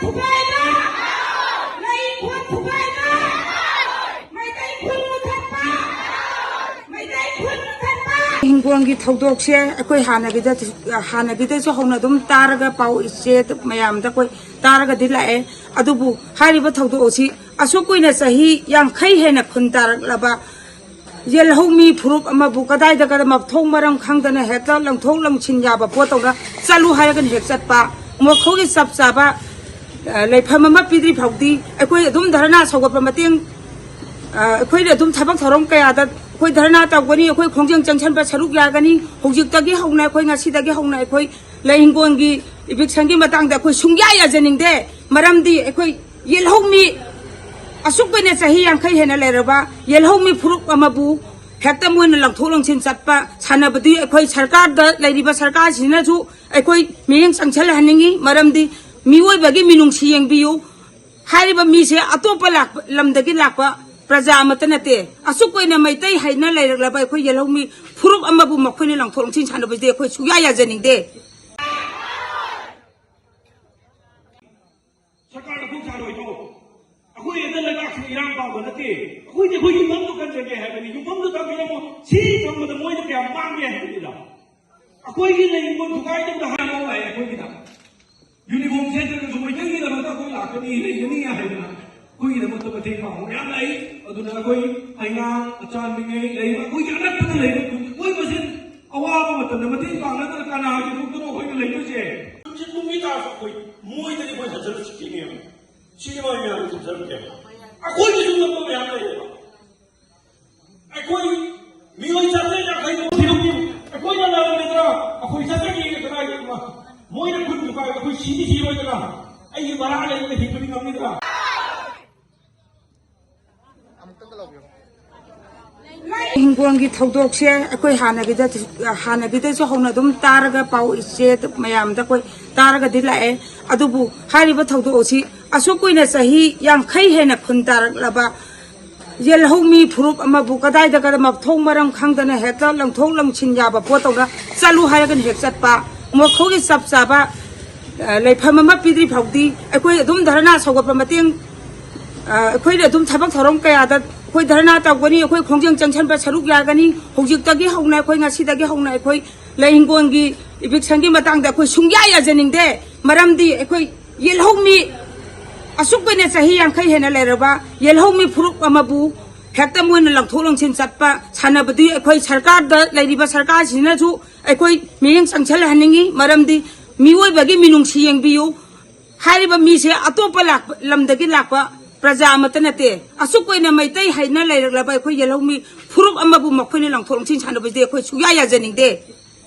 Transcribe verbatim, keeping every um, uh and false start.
ꯊꯨꯒꯥꯏꯕ! ꯂꯩ ꯏꯪꯈꯣꯜ ꯊꯨꯒꯥꯏꯕ! ꯃꯩꯇꯩ ꯈꯨꯟ ꯃꯨꯊꯠꯄ! ꯃꯩꯇꯩ ꯈꯨꯟ ꯃꯨꯊꯠꯄ! ꯍꯤꯡꯒꯣꯜꯒꯤ ꯊꯧꯗꯣꯛꯁꯦ ꯑꯩꯈꯣꯏ ꯍꯥꯟꯅꯒꯤꯗ, ꯍꯥꯟꯅꯒꯤꯗꯁꯨ ꯍꯧꯅ ꯑꯗꯨꯝ ꯇꯥꯔꯒ, ꯄꯥꯎ ꯏꯆꯦ ꯃꯌꯥꯝꯗ ꯑꯩꯈꯣꯏ ꯇꯥꯔꯒꯗꯤ ꯂꯥꯛꯑꯦ꯫ ꯑꯗꯨꯕꯨ ꯍꯥꯏꯔꯤꯕ ꯊꯧꯗꯣꯛ ꯑꯁꯤ ꯑꯁꯨꯛ ꯀꯨꯏꯅ ꯆꯍꯤ ꯌꯥꯡꯈꯩ ꯍꯦꯟꯅ ꯈꯨꯟ ꯇꯥꯔꯛꯂꯕ ꯌꯦꯜꯍꯧꯃꯤ ꯐꯨꯔꯨꯞ ꯑꯃꯕꯨ ꯀꯗꯥꯏꯗ ꯀꯗꯥꯏ ꯃꯊꯣꯡ ꯃꯔꯝ ꯈꯪꯗꯅ ꯍꯦꯛꯇ ꯂꯪꯊꯣꯛ ꯂꯪꯁꯤꯟ ꯌꯥꯕ ꯄꯣꯠꯇꯧꯅ ꯆꯠꯂꯨ ꯍꯥꯏꯔꯒꯅ ꯍꯦꯛ ꯆꯠꯄ, ꯃꯈꯣꯏꯒꯤ ꯆꯞ ꯆꯥꯕ, ꯑ, ꯂꯩꯐꯝ ꯑꯃ ꯄꯤꯗ꯭ꯔꯤ ꯐꯥꯎꯗꯤ ꯑꯩꯈꯣꯏ ꯑꯗꯨꯝ ꯙꯔꯅꯥ ꯁꯧꯒꯠꯄ ꯃꯇꯦꯡ, ꯑ, ꯑꯩꯈꯣꯏꯅ ꯑꯗꯨꯝ ꯊꯕꯛ ꯊꯧꯔꯝ ꯀꯌꯥꯗ ꯑꯩꯈꯣꯏ ꯙꯔꯅꯥ ꯇꯧꯒꯅꯤ, ꯑꯩꯈꯣꯏ ꯈꯣꯡꯖꯪ ꯆꯪꯁꯤꯟꯕ ꯁꯔꯨꯛ ꯌꯥꯒꯅꯤ꯫ ꯍꯧꯖꯤꯛꯇꯒꯤ ꯍꯧꯅ ꯑꯩꯈꯣꯏ, ꯉꯁꯤꯗꯒꯤ ꯍꯧꯅ ꯑꯩꯈꯣꯏ ꯂꯩ ꯍꯤꯡꯒꯣꯜꯒꯤ ꯏꯚꯤꯛꯁꯟꯒꯤ ꯃꯇꯥꯡꯗ ꯑꯩꯈꯣꯏ ꯁꯨꯡꯌꯥ ꯌꯥꯖꯅꯤꯡꯗꯦ꯫ ꯃꯔꯝꯗꯤ ꯑꯩꯈꯣꯏ ꯌꯦꯜꯍꯧꯃꯤ ꯑꯁꯨꯛ ꯀꯨꯏꯅ ꯆꯍꯤ ꯌꯥꯡꯈꯩ ꯍꯦꯟꯅ ꯂꯩꯔꯕ ꯌꯦꯜꯍꯧꯃꯤ ꯐꯨꯔꯨꯞ ꯑꯃꯕꯨ ꯍꯦꯛꯇ ꯃꯣꯏꯅ ꯂꯪꯊꯣꯛ ꯂꯪꯁꯤꯟ ꯆꯠꯄ ꯁꯥꯟꯅꯕꯗꯤ ꯑꯩꯈꯣꯏ ꯁꯔꯀꯥꯔꯗ ꯂꯩꯔꯤꯕ ꯁꯔꯀꯥꯔꯁꯤꯅꯁꯨ ꯑꯩꯈꯣꯏ ꯃꯤꯠꯌꯦꯡ ꯆꯪꯁꯤꯜꯍꯟꯅꯤꯡꯉꯤ꯫ ꯃꯔꯝꯗꯤ ꯃꯤꯑꯣꯏꯕꯒꯤ ꯃꯤꯅꯨꯡꯁꯤ ꯌꯦꯡꯕꯤꯌꯨ꯫ ꯍꯥꯏꯔꯤꯕ ꯃꯤꯁꯦ ꯑꯇꯣꯞꯄ ꯂꯥꯛꯄ, ꯂꯝꯗꯒꯤ ꯂꯥꯛꯄ ꯄ꯭ꯔꯖꯥ ꯑꯃꯠꯇ ꯅꯠꯇꯦ꯫ ꯑꯁꯨꯛ ꯀꯨꯏꯅ ꯃꯩꯇꯩ ꯍꯥꯏꯅ ꯂꯩꯔꯛꯂꯕ ꯑꯩꯈꯣꯏ ꯌꯦꯜꯍꯧꯃꯤ ꯐꯨꯔꯨꯞ ꯑꯃꯕꯨ ꯃꯈꯣꯏꯅ ꯂꯪꯊꯣꯛ ꯂꯪꯁꯤꯟ ꯁꯥꯟꯅꯕꯁꯤꯗꯤ ꯑꯩꯈꯣꯏ ꯁꯨꯡꯌꯥ ꯌꯥꯖꯅꯤꯡꯗꯦ꯫ ꯁꯔꯀꯥꯔꯅ ꯈꯨꯠ ꯁꯥꯔꯣꯏꯗꯣ꯫ ꯑꯩꯈꯣꯏ ꯍꯦꯛꯇ ꯂꯩꯕꯥꯛꯁꯤꯗ ꯏꯔꯥꯡ ꯄꯥꯝꯕ ꯅꯠꯇꯦ꯫ ꯑꯩꯈꯣꯏꯗꯤ ꯑꯩꯈꯣꯏ ꯌꯨꯝꯐꯝꯗꯣ ꯀꯟꯖꯒꯦ ꯍꯥꯏꯕꯅꯤ꯫ ꯌꯨꯝꯐꯝꯗꯣ ꯊꯝꯕꯤꯔꯝꯃꯣ꯫ ꯁꯤ ꯊꯝꯕꯗ ꯃꯣꯏꯅ ꯀꯌꯥꯝ ꯃꯥꯡꯒꯦ ꯍꯥꯏꯕꯅꯤꯗ꯫ ꯑꯩꯈꯣꯏꯒꯤ ꯂꯩꯔꯤꯕ ꯊꯨꯒꯥꯏꯗꯕꯗ ꯍꯥꯏꯔ ꯂꯥꯛꯑꯦ ꯑꯩꯈꯣꯏꯒꯤꯗ꯫ ꯌꯨꯅꯤꯐꯣꯔꯝ ꯁꯦꯠꯇ꯭ꯔꯒꯁꯨ ꯃꯩꯇꯩꯒꯤꯗꯃꯛꯇ ꯑꯩꯈꯣꯏ ꯂꯥꯛꯀꯅꯤ, ꯂꯩꯒꯅꯤ ꯍꯥꯏꯗꯅ ꯑꯩꯈꯣꯏꯒꯤꯗꯃꯛꯇ ꯃꯇꯦꯡ ꯄꯥꯡꯕ ꯃꯌꯥꯝ ꯂꯥꯛꯏ꯫ ꯑꯗꯨꯅ ꯑꯩꯈꯣꯏ ꯍꯩꯉꯥꯡ, ꯑꯆꯥꯟꯕꯤꯉꯩ ꯂꯩꯔꯤꯕ ꯑꯩꯈꯣꯏꯒꯤ ꯑꯅꯛꯄꯗ ꯂꯩꯔꯤꯕ ꯈꯨꯟ, ꯑꯩꯈꯣꯏ ꯃꯁꯦꯟ ꯑꯋꯥꯕ ꯃꯇꯝꯗ ꯃꯇꯦꯡ ꯄꯥꯡꯅꯗꯅ ꯀꯅꯥꯒꯤ ꯃꯨꯛꯇꯅꯣ ꯑꯩꯈꯣꯏꯅ ꯂꯩꯗꯣꯏꯁꯦ? ꯅꯨꯡꯁꯤꯠ ꯄꯨꯝꯕꯤ ꯇꯥꯔꯁꯨ ꯑꯩꯈꯣꯏ ꯃꯣꯏꯗꯒꯤ ꯑꯩꯈꯣꯏ ꯍꯟꯖꯤꯜꯂ ꯆꯤꯛꯈꯤꯅꯦꯕ꯫ ꯁꯤꯒꯤ ꯃꯣꯏ ꯃꯌꯥꯝꯒꯤ ꯊꯝꯖꯔꯝꯒꯦ꯫ ꯑꯩꯈꯣꯏꯒꯤꯁꯨ ꯉꯝꯕ ꯃꯌꯥꯝ ꯂꯩꯌꯦꯕ꯫ ꯑꯩꯈꯣꯏ ꯃꯤꯑꯣꯏ ꯆꯥꯇ꯭ꯔꯦꯠ ꯌꯥꯡꯈꯩ ꯃꯨꯛ ꯊꯤꯔꯝꯃꯤ꯫ ꯑꯩꯈꯣꯏꯅ ꯂꯥꯜꯂꯝꯒꯗ꯭ꯔꯥ? ꯑꯩꯈꯣꯏ ꯆꯠꯆꯒꯦ ꯀꯗꯥꯏꯗ? ꯃꯣꯏꯅ ꯈꯨꯟ ꯊꯨꯒꯥꯏ, ꯑꯩꯈꯣꯏ ꯁꯤꯗꯤ ꯁꯤꯔꯣꯏꯗꯅ? ꯑꯩꯒꯤ ꯕꯔꯥ ꯂꯩꯕꯗ ꯍꯤꯡꯕꯗꯤ ꯉꯝꯒꯗ꯭ꯔꯥ? ꯍꯤꯡꯒꯣꯜꯒꯤ ꯊꯧꯗꯣꯛꯁꯦ ꯑꯩꯈꯣꯏ ꯍꯥꯟꯅꯒꯤꯗ, ꯍꯥꯟꯅꯒꯤꯗꯁꯨ ꯍꯧꯅ ꯑꯗꯨꯝ ꯇꯥꯔꯒ, ꯄꯥꯎ ꯏꯆꯦ ꯃꯌꯥꯝꯗ ꯑꯩꯈꯣꯏ ꯇꯥꯔꯒꯗꯤ ꯂꯥꯛꯑꯦ꯫ ꯑꯗꯨꯕꯨ ꯍꯥꯏꯔꯤꯕ ꯊꯧꯗꯣꯛ ꯑꯁꯤ ꯑꯁꯨꯛ ꯀꯨꯏꯅ ꯆꯍꯤ ꯌꯥꯡꯈꯩ ꯍꯦꯟꯅ ꯈꯨꯟ ꯇꯥꯔꯛꯂꯕ ꯌꯦꯜꯍꯧꯃꯤ ꯐꯨꯔꯨꯞ ꯑꯃꯕꯨ ꯀꯗꯥꯏꯗ ꯀꯗꯥꯏ ꯃꯊꯣꯡ ꯃꯔꯝ ꯈꯪꯗꯅ ꯍꯦꯛꯇ ꯂꯪꯊꯣꯛ ꯂꯪꯁꯤꯟ ꯌꯥꯕ ꯄꯣꯠꯇꯧꯅ ꯆꯠꯂꯨ ꯍꯥꯏꯔꯒꯅ ꯍꯦꯛ ꯆꯠꯄ, ꯃꯈꯣꯏꯒꯤ ꯆꯞ ꯆꯥꯕ ꯂꯩꯐꯝ ꯑꯃ ꯄꯤꯗ꯭ꯔꯤ ꯐꯥꯎꯗꯤ ꯑꯩꯈꯣꯏ ꯑꯗꯨꯝ ꯙꯔꯅꯥ ꯁꯧꯒꯠꯄ ꯃꯇꯦꯡ ꯑꯩꯈꯣꯏꯅ ꯑꯗꯨꯝ ꯊꯕꯛ ꯊꯧꯔꯝ ꯀꯌꯥꯗ ꯑꯩꯈꯣꯏ ꯙꯔꯅꯥ ꯇꯧꯒꯅꯤ, ꯑꯩꯈꯣꯏ ꯈꯣꯡꯖꯪ ꯆꯪꯁꯤꯟꯕ ꯁꯔꯨꯛ ꯌꯥꯒꯅꯤ꯫ ꯍꯧꯖꯤꯛꯇꯒꯤ ꯍꯧꯅ ꯑꯩꯈꯣꯏ ꯉꯁꯤꯗꯒꯤ ꯍꯧꯅ ꯑꯩꯈꯣꯏ ꯂꯩ ꯍꯤꯡꯒꯣꯜꯒꯤ ꯏꯚꯤꯛꯁꯟꯒꯤ ꯃꯇꯥꯡꯗ ꯑꯩꯈꯣꯏ ꯁꯨꯡꯌꯥ ꯌꯥꯖꯅꯤꯡꯗꯦ꯫ ꯃꯔꯝꯗꯤ ꯑꯩꯈꯣꯏ ꯌꯦꯜꯍꯧꯃꯤ ꯑꯁꯨꯛ ꯀꯨꯏꯅ ꯆꯍꯤ ꯌꯥꯡꯈꯩ ꯍꯦꯟꯅ ꯂꯩꯔꯕ ꯌꯦꯜꯍꯧꯃꯤ ꯐꯨꯔꯨꯞ ꯑꯃꯕꯨ ꯍꯦꯛꯇ ꯃꯣꯏꯅ ꯂꯪꯊꯣꯛ ꯂꯪꯁꯤꯟ ꯆꯠꯄ ꯁꯥꯟꯅꯕꯗꯨ ꯑꯩꯈꯣꯏ ꯁꯔꯀꯥꯔꯗ ꯂꯩꯔꯤꯕ ꯁꯔꯀꯥꯔꯁꯤꯅꯁꯨ ꯑꯩꯈꯣꯏ ꯃꯤꯠꯌꯦꯡ ꯆꯪꯁꯤꯜꯍꯟꯅꯤꯡꯉꯤ꯫ ꯃꯔꯝꯗꯤ ꯃꯤꯑꯣꯏꯕꯒꯤ ꯃꯤꯅꯨꯡꯁꯤ ꯌꯦꯡꯕꯤꯌꯨ꯫ ꯍꯥꯏꯔꯤꯕ ꯃꯤꯁꯦ ꯑꯇꯣꯞꯄ ꯂꯥꯛꯄ, ꯂꯝꯗꯒꯤ ꯂꯥꯛꯄ ꯄ꯭ꯔꯖꯥ ꯑꯃꯠꯇ ꯅꯠꯇꯦ꯫ ꯑꯁꯨꯛ ꯀꯨꯏꯅ ꯃꯩꯇꯩ ꯍꯥꯏꯅ ꯂꯩꯔꯛꯂꯕ ꯑꯩꯈꯣꯏ ꯌꯦꯜꯍꯧꯃꯤ ꯐꯨꯔꯨꯞ ꯑꯃꯕꯨ ꯃꯈꯣꯏꯅ ꯂꯪꯊꯣꯛ ꯂꯪꯁꯤꯟ ꯁꯥꯟꯅꯕꯁꯤꯗꯤ ꯑꯩꯈꯣꯏ ꯁꯨꯡꯌꯥ ꯌꯥꯖꯅꯤꯡꯗꯦ꯫